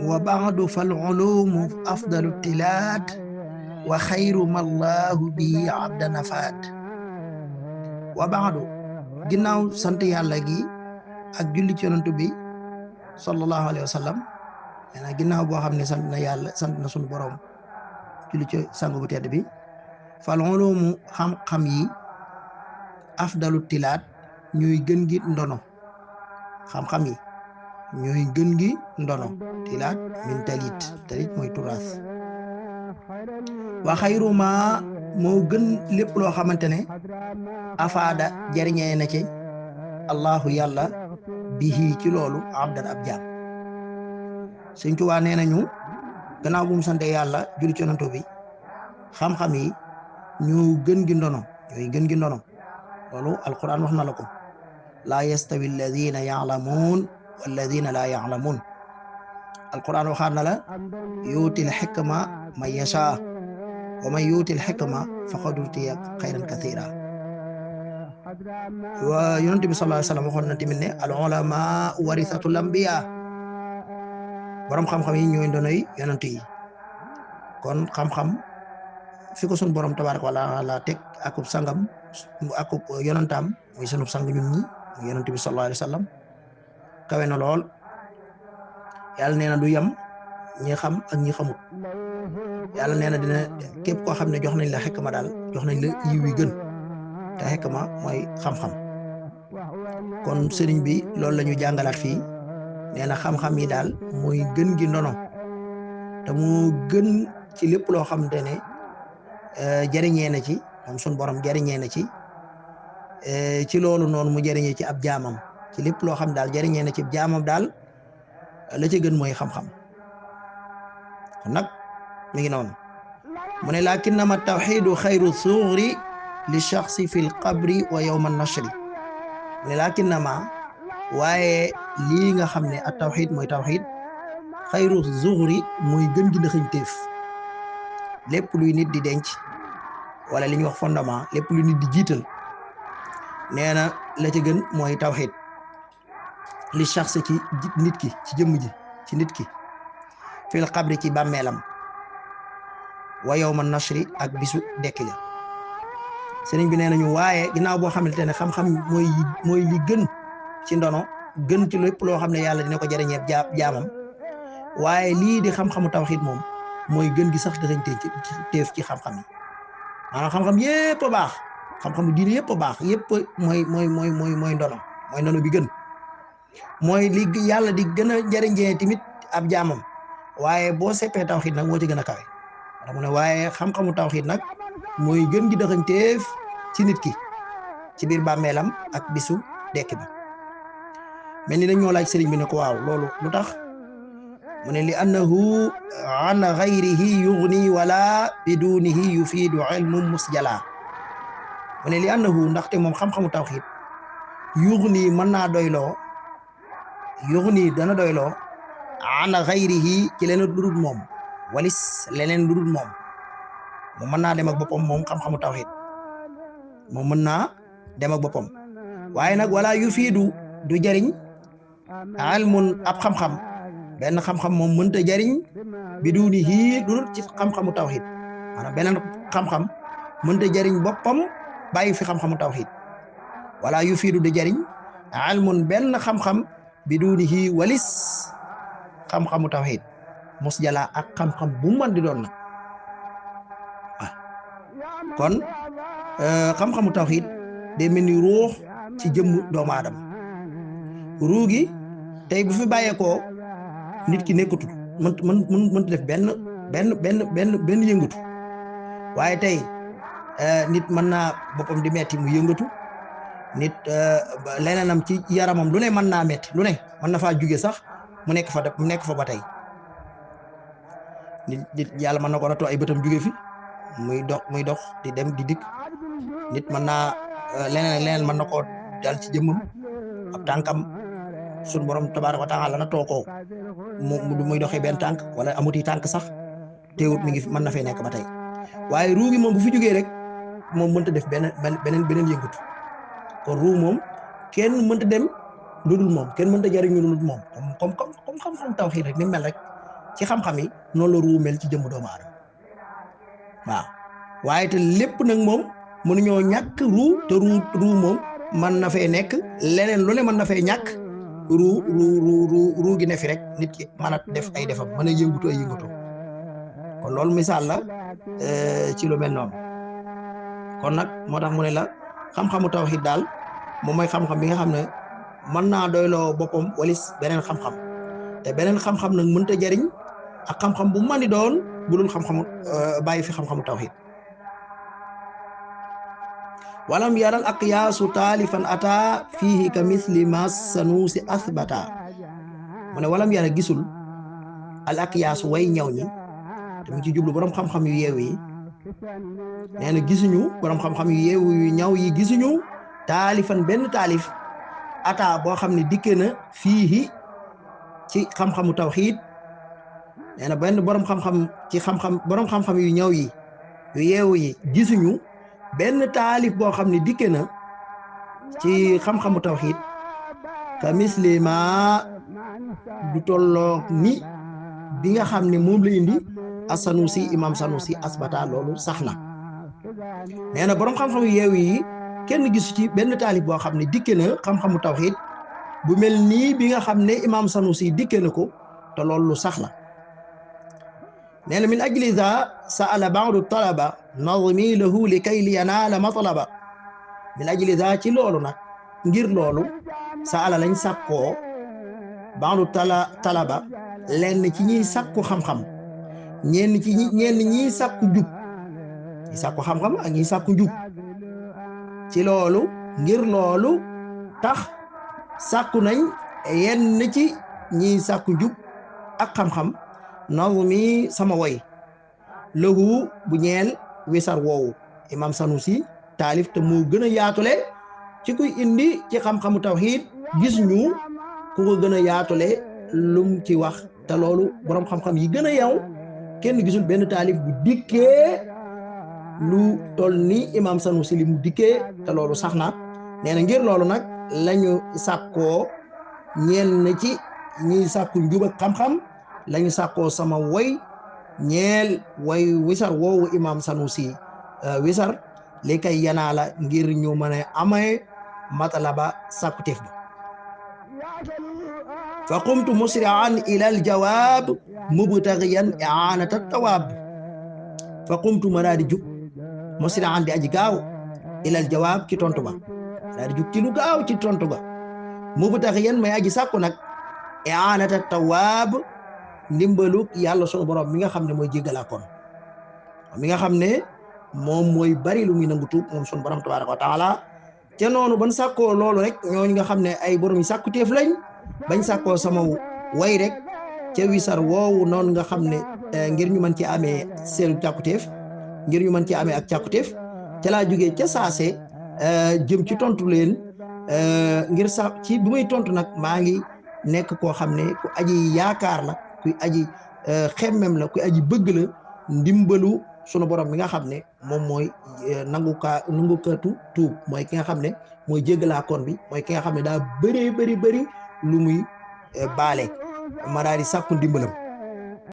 wa baadu fal ulumu afdalu tilaat wa xayru ma allahu bihi abda nafaat. wa baadu ginnaaw sant yàlla gi ak julli ci yonent bi sallallahu alayhi wa sallam ginnaaw boo xam ne sant na yàlla sant na sunu borom julli ci sang bu tedd bi fal ulumu xam-xam yi afdalu tilaat ñuy gën gi ndono xam-xam yi ñooy gën gi ndono tilaat min talit mooy turaas wa xayru ma moo gën lépp loo xamante ne afaada jariñee na ci allahu yàlla bihi ci loolu abdan ab jaam. Sëñ Tuubaa nee nañu gannaaw bu mu sante yàlla julli ci yonent bi xam-xam yi ñoo gën gi ndono ñooy gën gi ndono loolu alquran wax na la ko laa yastawi alladina yaalamuun walladina laa yaalamuun. alquran waxaat na la yuutil xikma man yashaa wa man yuutil xikma faqad utiya xayran kathiira. wa yonent bi sallallahu alayhi wa sallam waxoon na tamit ne al ulama warisatul anbiya borom xam-xam yi ñooy ndonoy yonent yi. kon xam-xam fi ko sun borom tabaaraka wa taala teg akub sangam akub yonentam muy sunu sang ñun ñi muy yonent bi sallallahu alayhi wa sallam kawe na lool. yàlla nee na du yem ñi xam ak ñi xamut. yàlla nee na dina képp koo xam ne jox nañ la xikma daal jox nañ la yiw yi gën te xikma mooy xam-xam. kon sëriñ bi loolu la ñu jàngalaat fii nee na xam-xam yi daal mooy gën gi ndono te moo gën ci lépp loo xamante ne jariñee na ci moom sun borom jariñee na ci loolu noonu mu jariñee ci ab jaamam ci lépp loo xam daal jariñee na ci jaamam daal la ci gën mooy xam-xam. kon nag mi ngi noonu mu ne lakinnama tawxidu xayru suxri li shaxsi fi l qabri wa yowma nashri. mu ne lakinnama waaye lii nga xam ne ak tawxid mooy tawxid xayru suxri mooy gën gi ndëxañteef lépp luy nit di denc wala li ñuy wax fondement lépp luy nit di jiital nee na la ci gën mooy tawxid li shaxsi ci nit ki ci jëmm ji ci nit ki fil xabri ci bàmmeelam wa yawma nashri ak bisu dekki ja. sëriñ bi nee nañu waaye ginnaaw boo xamante ne xam-xam mooy li gën ci ndono gën ci lépp loo xam ne yàlla dina ko jariñee jaamam waaye lii di xam-xamu tawxiid moom mooy gën gi sax dëxañte ci teef ci xam-xam yi maanaam xam-xam yépp a baax xam-xamu diine yépp a baax yépp mooy ndono bi gën mooy li yàlla di gën a jariñee tamit ab jaamam waaye boo seppee tawxiid nag moo ci gën a kawe. mu ne waaye xam-xamu tawxiid nag mooy gën gi dëxañteef ci nit ki ci biir bàmmeelam ak bisu dekki ba. mel ni dañ ñoo laaj sëriñ bi ne ko waaw loolu lu tax mu ne li annahu an gayrihi yugni wala bidunihi yufiidu ilmu musjala. mu ne li annahu ndaxte moom xam-xamu tawxiid yugni mën naa doyloo yugni dana doyloo an gayrihi ci leneen lu dul moom walis leneen lu dul moom mën naa dem ak boppam moom xam-xamu tawxiid moom mën naa dem ak boppam waaye nag wala yufiidu du jariñ ilmun ab xam-xam benn xam-xam moom mënta jariñ bidunihi lu dul ci xam-xamu tawxiid maanaam beneen xam-xam mënta jariñ boppam bàyyi fi xam-xamu tawxiid wala yufiidu du jariñ ilmun benn xam-xam bidunihi walis xam-xamu tawxiid musjala ak xam-xam bu mën di doon nag kon xam-xamu tawxiid day mel ni ruux ci jëmm doomu aadama ruu gi tey bu fi bàyyeekoo nit ki nekkatul mënta def benn yëngatu waaye tey nit mën naa boppam di metti mu yëngatu nit leneenam ci yaramam lu ne mën naa metti lu ne mën na faa jóge sax mu nekk fa ba tey nit yàlla mën na ko natoo ay bëtam jóge fi muy dox di dem di dikk nit mën naa leneen mën na koo dal ci jëmmam ab tànkam suñu borom tabaaraka wa taala natoo ko muy doxee benn tànk wala amuti tànk sax teewut mi ngi mën na fee nekk ba tey waaye ruu gi moom bu fi jógee rek moom mënta def beneen yëngatu kon ruu moom kenn mënta dem lu dul moom kenn mënta jariñu lu dul moom comme xam-xam tawxiid rek ni mel rek ci xam-xam yi noonu la ruu mel ci jëmm doomu aadama waaw waaye te lépp nag moom mënuñoo ñàkk ruu te ruu moom mën na fee nekk leneen lu ne mën na fee ñàkk ruu gi ne fi rek nit ki mën a def ay defam mën a yëngutu ay yëngutu kon loolu misaal la ci lu mel noonu kon nag moo tax mu ne la xam-xamu tawxiid daal moom mooy xam-xam bi nga xam ne mën naa doyloo boppam walis beneen xam-xam te beneen xam-xam nag mënta jariñ ak xam-xam bu mën di doon bu dul xam-xamu bàyyi fi xam-xamu tawxiid walam yaral aqyaasu taalifan ata fiihi ka misli ma sanuusi asbata mu ne walam yara gisul al aqyaasu way ñaw ñi te mu ci jublu borom xam-xam yu yeew yi nee na gisuñu borom xam-xam yu yeewu yu ñaw yi gisuñu taalifan benn taalif ata boo xam ne dikke na fiihi ci xam-xamu tawxiid nee na benn borom xam-xam ci borom xam-xam yu ñaw yi yu yeewu yi gisuñu benn taalif boo xam ne dikke na ci xam-xamu tawxiid ka mislima du tolloog ni bi nga xam ne moom la indi as-Sanusi imam Sanusi asbata loolu sax na nee na borom xam-xam yu yeewu yi kenn gisu ci benn taalif boo xam ne dikke na xam-xamu tawxiid bu mel nii bi nga xam ne imam Sanusi dikke na ko te loolu sax la nee na min ajli za sa'ala ba'du talaba nazmi lahu li kay li yanaala matlaba min ajli za ci loolu nag ngir loolu sa'ala lañ sàkkoo ba'du talaba lenn ci ñiy sàkku xam-xam ñenn ñiy sàkku njub ñi sàkku xam-xam ak ñiy sàkku njub ci loolu ngir loolu tax sàkku nañ yenn ci ñiy sàkku njub ak xam-xam nazmi sama woy lahu bu ñeel wisar woowu imam Sanusi taalif te moo gën a yaatule ci kuy indi ci xam-xamu tawxiid gis ñu ku ko gën a yaatule lum ci wax te loolu borom xam-xam yi gën a yaw kenn gisul benn taalif bu dikkee lu toll ni imam Sanusi li mu dikkee te loolu sax na nee na ngir loolu nag lañu sàkkoo ñenn ci ñiy sàkku njub ak xam-xam lañu sàkkoo sama woy ñeel way wisar woowu imam Sanusi wisar li kay yanaa la ngir ñu mën a amee matalaba sàkkuteef ba fa qumtu musri'an ila al jawab mubtaghiyan i'anata tawaab fa qumtu ma daa di jug musri'an di aji gaaw ila al jawab ci tontu ba daa di jug ci lu gaaw ci tontu ba mubtaghiyan may aji sàkku nag i'anata tawaab ndimbalu yàlla sunu borom mi nga xam ne mooy jéggalaakoon mi nga xam ne moom mooy bari lu muy nangu tuub moom sunu borom tabaaraka wa taala ca noonu ban sàkkoo loolu rek ñooñu nga xam ne ay borom yi sàkkuteef lañ bañ sàkkoo sama way rek ca wisar woowu noonu nga xam ne ngir ñu mën ci amee seenu càkkuteef ngir ñu mën ci amee ak càkkuteef ca laa jógee ca saase jëm ci tontu leen ngir sa ci bu may tontu nag maa ngi nekk koo xam ne ku aji yaakaar la kuy aji xemmem la kuy aji bëgg la ndimbalu sunu borom mi nga xam ne moom mooy nangukatu tuub mooy ki nga xam ne mooy jéggalaakoon bi mooy ki nga xam ne daa bëri lu muy baale ma daal di sàkku ndimbalam